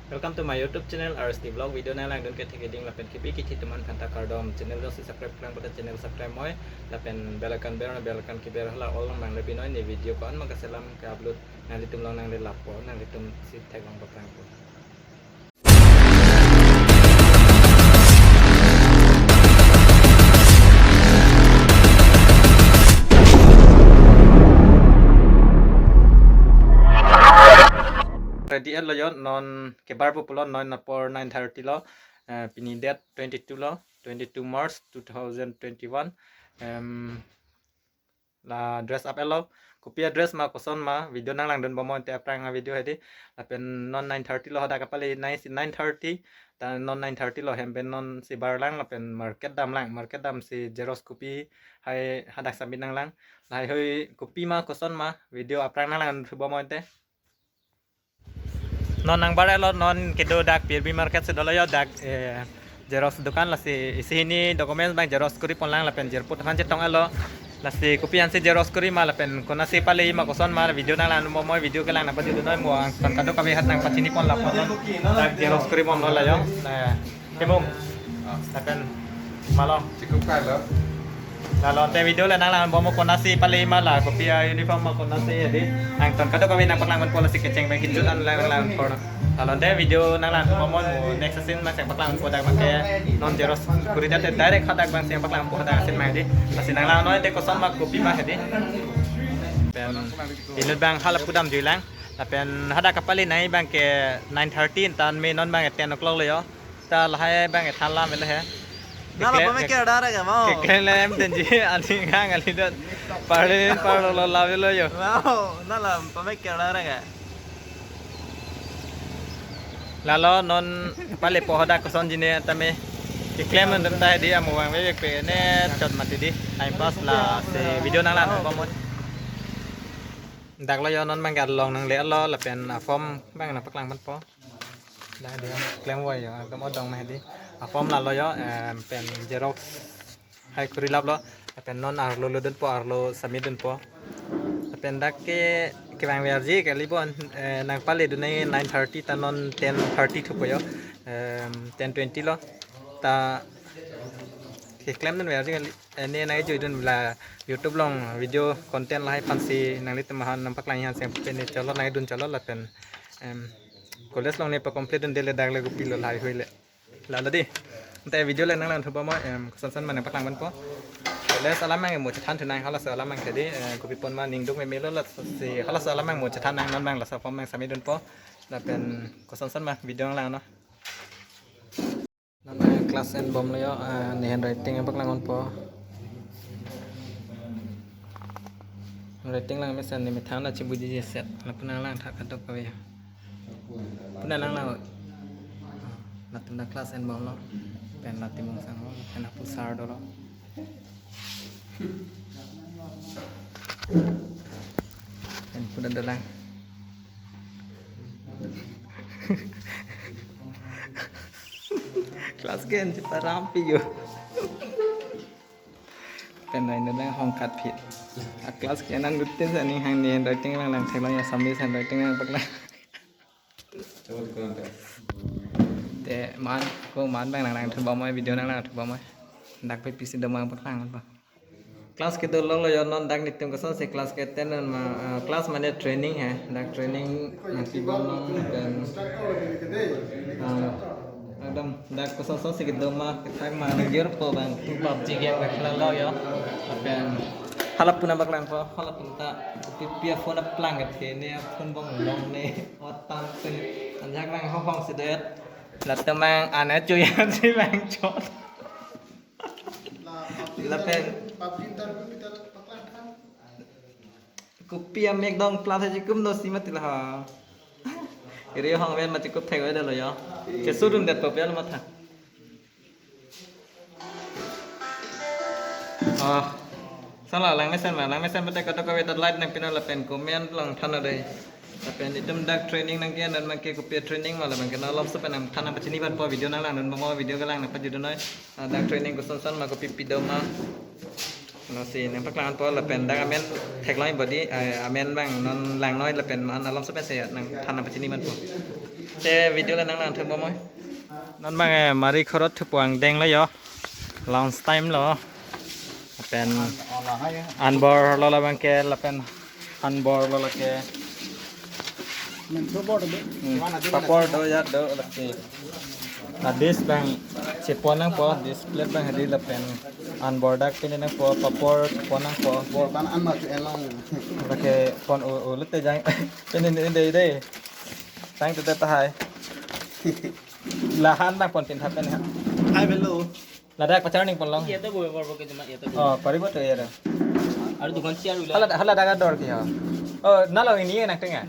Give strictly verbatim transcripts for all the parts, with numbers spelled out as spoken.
Welcome to my YouTube channel, R S T Vlog. Video nanglangdun kethek eding lapen kebi kethe atum aphan ta kardom. Channel jongsi subscribe klang pata channel subscribe moi. Lapen bell icon ber, bell icon keber hala all nang le binoi ne video ko-an ma kaselam ke-upload nanglitum along nangle lapo, nanglitum si theklong paklangpo. Ready lo yo, non kebar po pulo, non apor nine thirty lo, eh, pini date twenty-two lo, twenty-two March two thousand twenty-one. Em, la dress up lo. Kopi a-dress ma koson ma video nanglangdun bomnon te aphrang a-video hedi. Lapen non nine thirty lo, hadak kapale nine si nine thirty. Ta non nine thirty lo hem pen non si barlang lapen market damlang, market damsi xerox kopi hai hadak submit nanglang. Lahai hui kopi ma koson ma video aphrang nanglangdun bomnon te. Non nangbar lo, non kedo dak P R B market si dolo yo, dak, eh, xerox dukan, lasi isi hini documents abang xerox kuri ponlang lapen jirpo aphan chetong lo. Lasi kopi ansi xerox kuri ma lapen konatsi pale ma koson ma video nanglangdun bomnon, video kelang nangpajudunoi, mo angton kadokave hat nangpachini pon lapo non. Dak xerox kuri ponlo la yo. Nah, Timung. Lapen malo. Cukup kai lo. Lalo te video le nanglangdun bomnon, konatsi pale ma la, kopi a-uniform ma konatsi hedi. Angton kadokave nangpaklangdun po, lasi kecheng pen kejut an lang lang por. Lalo te video nanglangdun bomnon, mo next scene ma seng paklangdun po, dak abang ke non xerox kuri jate direct hadak abang seng paklangdun po, hadak scene ma hedi. Lasi nanglangdun te koson ma kopi ma hedi. Pen inut abang hala pudam juilang. Lapen hadak kapale nai abang ke nine thirty, tan me non abang ke ten o'clock lo yo. Ta lahai abang ke than lam lo he. Nala keklem, pame ke- kerdar ka mau. Keklem lem tenji, aling hang aling dot. Parlin parlo lo labi lo yo. Mau, nala pame kerdar ka. Lalo non pale po hadak koson jine tame. Keklem non ta hedi, amo abang vek pe ne chot mati di. Time pass, lasi video nanglangdun bomnon. Dak lo yo, non abang ke along nangle lo lapen a-form abang nangpaklang ponpo. Dak dia klem voi yo, ekdom odong ma hedi. A-form lalo yo, em, pen xerox hai kuri lap lo. Pen non arlo lodunpo, arlo submit dunpo. Pen dak ke kevang verji kali bon, eh, nangpaledun nai nine thirty ta non ten thirty thupo yo. Em, ten twenty lo. Ta keklem dun verji kali. Eh, ne nangjuidun la YouTube along video content lahai aphansi nanglitum aphan nangpaklang aphan seng pen ne cholo nangdun cholo lapen, em, college along ne pa-complete dunde le dak le kopi lo lahai hui le. Lalo di. Ante video le nanglangthu bomnon, em, koson koson ma nangpaklang ponpo. College alam abang mo chethan thunang, halaso alam abang hedi, eh, kopi pon ma ningduk meme lo, lasi halaso alam abang mo chethan nang, non abang laso a-form abang submit dunpo. Lapen koson koson ma video nanglangnon. Nana class en bomlo yo, ah, ne handwriting nangpaklang ponpo. Handwriting lang mesen ne methang ta chibuji je set. Lapu nanglang thak kadokave. Pu nanglang. Latum ta class en bomlo. Pen la Timung sang lo, pen lapu sir dolo. Pen pu ta dolang. Class ke-en cheparampi yo. Pen nai nang hong kat phit. A-class ke-en nangdutin sa ning hang ne handwriting lang lang theklong ya, Assamese handwriting nangpaklang. Te man, ko man abang nanglangthu bomnon, video nanglangthu bomnon. Dak pe pisi do ma nangpaklang ponpo. Class kedo longlo yo, non dak netum kosonsi class ke-attend ma, ah, class mane training he, dak training nangpi bomnon pen, ah, ekdom dak koson kosonsi kedo ma kethak ma nangjirpo abang, tu PUBG game kekhela lo yo. Pen hala pu nangpaklangpo, hala pu ta pi pi a-phone aplang kethe ne, a-phone bom long ne, otang pen anjak nang hong hong si det. Latum abang ana chuya si abang chot. Lapen kopi amek dong plat ha chikum do si mati la ha. Iri hong ven ma chikup thek oi dolo yo. Chesudun det kopi alo matha. Oh. Sala lang mesen ma, lang mesen pete kadokave ta light nangpi non lapen comment lang than non dei. Lapen itum dak training nangke-en abang ke kopi training ma labang ke nang lom sepen nangthan nangpachini ponpo, video nanglangdun bomnon, video kelang nangpajudunoi. Ah, dak training koson koson ma kopi pi do ma. Lasi nangpaklang ponpo lapen dak amen theklong body, eh, amen abang non langnoi lapen man alom sepen si nangthan nangpachini ponpo. Te video le nang nang thum bomoi. Non bang eh, mari khorot thupo angdeng lo yo. Lunch time lo. Lapen anbor lo labang ke lapen anbor lo lake. Hmm, papor do ya do lake. Nah, dish bang chepon nangpo, dish plate bang hadi lapen anbor dak pini nangpo, papor pon nangpo. Bor tan an ma chu elong. Lake pon u u lute jang. Pini ni dei dei. Tang tete tahai. Lahan nang pon tin thapen ha. Hai belo. Ladak pacar ning pon long. Iya to boy bor ke cuma iya to. Oh, paribo to iya do. Aru dukan siar ulah. Hala hala daga dor ki ha. Oh, nalo ini nang tenga.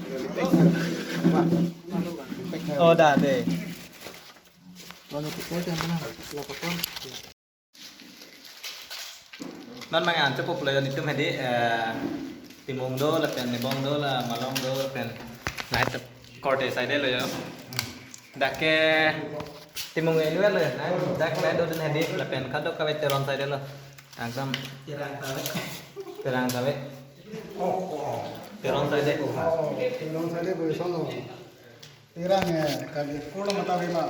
Oh, da de. Lalu kita jangan pernah lapor. Non mangan cukup lo yo nitum hadi, eh, timung do lapen nebong do la malong do lapen lahai tep korte sai de lo yo. Dak ke timung elu lo yo. Nah, dak lahai do dun hadi lapen kadokave teron sai de lo. Angkam terang save. Terang save. Teron sai de. Terang sai de boy sono. Terang eh, Karbi Anglong mata bima.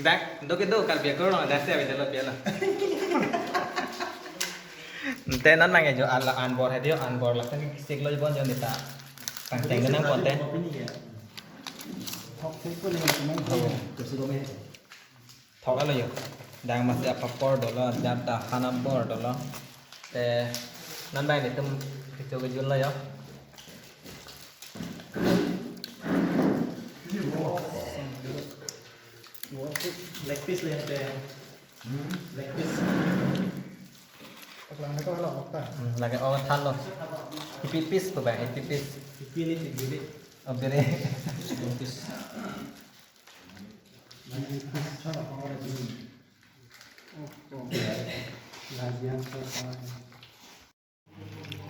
Dak, do ke do, Karbi Anglong, dak se avi delo biala. Te non mang jo ala anbor hadi yo, anbor lapen sik lo bon jo nita. Pang teng nang pon te. Thok thek ko ni teman. Oh. Terus ko me. Thok alo yo. Dang masi apapor dolo, jat da hana bor dolo. Te non bang nitum kecho kejun lo yo. Leg piece le te. Leg piece. Paklang ko hala okta. Hmm, lagi oh than lo. Ipi piece ko bang, ipi piece. Ipi ni tigiri. Oh, bere. Leg piece.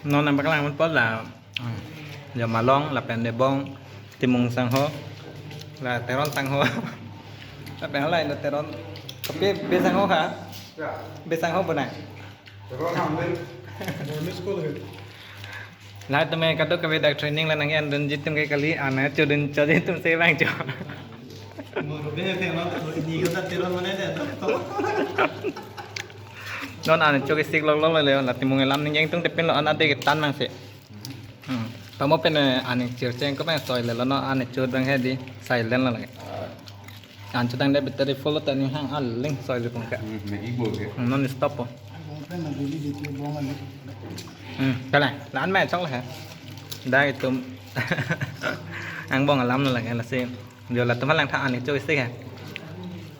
Non nang paklang pon la, hmm, ya malong lapen nebong, timung sangho la teron sangho. Lapen hala ino teron kopi be sangho ha? Ya. Be sangho bonai. Teron hamben. Bonus ko lagi. Lahai tame kadokave dak training la nang-en dunji atum ke kali, ana chodun choji atum se bang cho. Mo ko be te no, ini ko ta teron mane de to. Non ana cho ke sik lok lok le, la timung alam ning jeng tung tepin lo ana de ke tan nang se. Hmm. Pamo pen, eh, ani chircheng ko pen soi le lo non ani chut bang hadi silent lo lagi. An chutang de battery full ta ni hang aling soi le pung ka. Hmm, lagi bol ke. Hmm, non stop po. Hmm, kala, lan mai chok le ha. Da itum. Angbong alam lo lagi lasi. Jo latum halang tha ani choi se ha.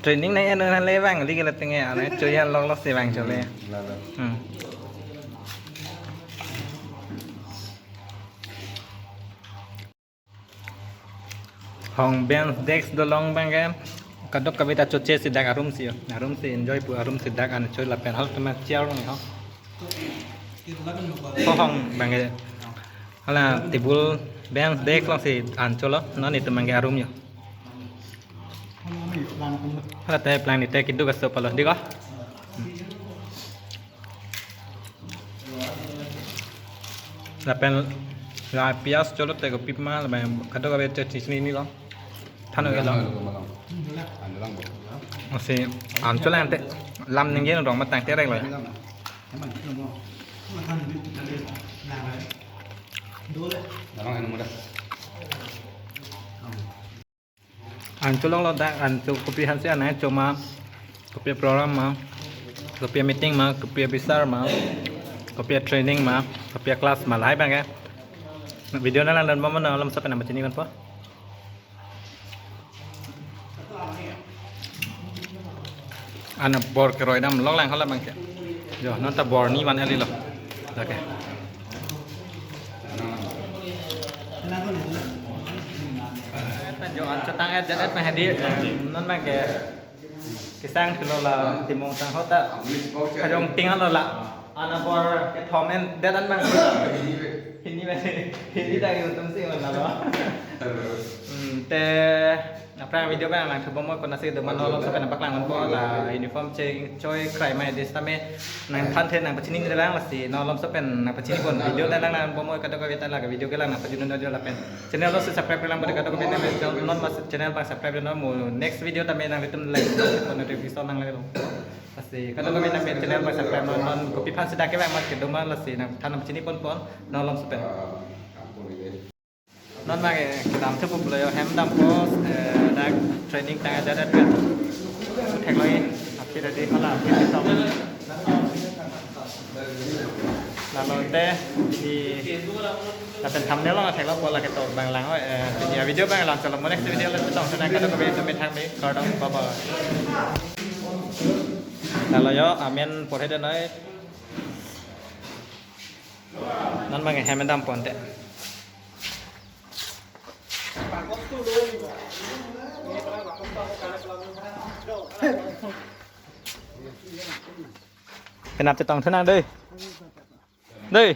Training nai anu han le bang, li ke la tenge ani choi han lok lok se bang chole. Hmm, la la. Hmm. Hong bench desk dolong bang ke kadokave ta choche si dak arum si yo. Arum si enjoy pu arum si dak an choi lapen hal tema chair long ho. Ho hong bang ke hala table bench desk long si an cholo non itum bang ke arum yo. Hala te plan ni te kiduk aso palo di ko. Lapen la pias cholo te kopi ma lapen kadokave te chisni ni lo. Thano ke lo. Masi an cholo ante lam ningje rong matang terek lo. An cholong lo dak an cho kopi hansi an cho ma, kopi program ma, kopi meeting ma, kopi bisar ma, kopi training ma, kopi class ma lahai bang ke. Video na lang dan bomon na alam sapen nama chini kan po. Ana bor keroi dam lok lang hala bang ke. Jo, non ta bor ni van eli lo. Oke. Jo, an chetang et et pen hadi non bang ke. Kesang kelo la timung sang hota. Kajong ting lo la. Ana bor kethom en det an bang. Hini bang. Hini ta yung tum sing la lo. Hmm, te Aphrang video abang langthu bomnoi, konatsi kedo ma, non malomso pen nangpaklang bomnoi, la uniform chechoi krai ma, edi sitame nangthanthe, nangpachini lang, lasi non malomso pen nangpachini pon, video ta langlang bomnoi, kadokave ta la video kelang nangpajut non, video lapen channel alongsi subscribe lang bomnoi, kadokave nang non ma channel abang subscribe non, mo next video tame nanglitum like, notification nanglelo. Lasi kadokave nang channel abang subscribe non, non kopi aphansi dak kevang ma kedo ma, lasi nangthan nangpachini ponpon non malomso pen. Non abang, eh, kedam thupo pulo yo, hem dampo, eh, dak training tang aja dak. Theklong-i, aphi tadi hala, aphi tong. Lalo te, di, lapen thumbnail along theklongpo, lake to abang lang, eh, pini avideo abang lang chalo, mo next video along chetongthu nang, kadokave atum methang me, kardom, bye bye. Lalo yo, amen porhe det noi. Non abang hem dampo ante. Penap chetongthu nang dei. Dei.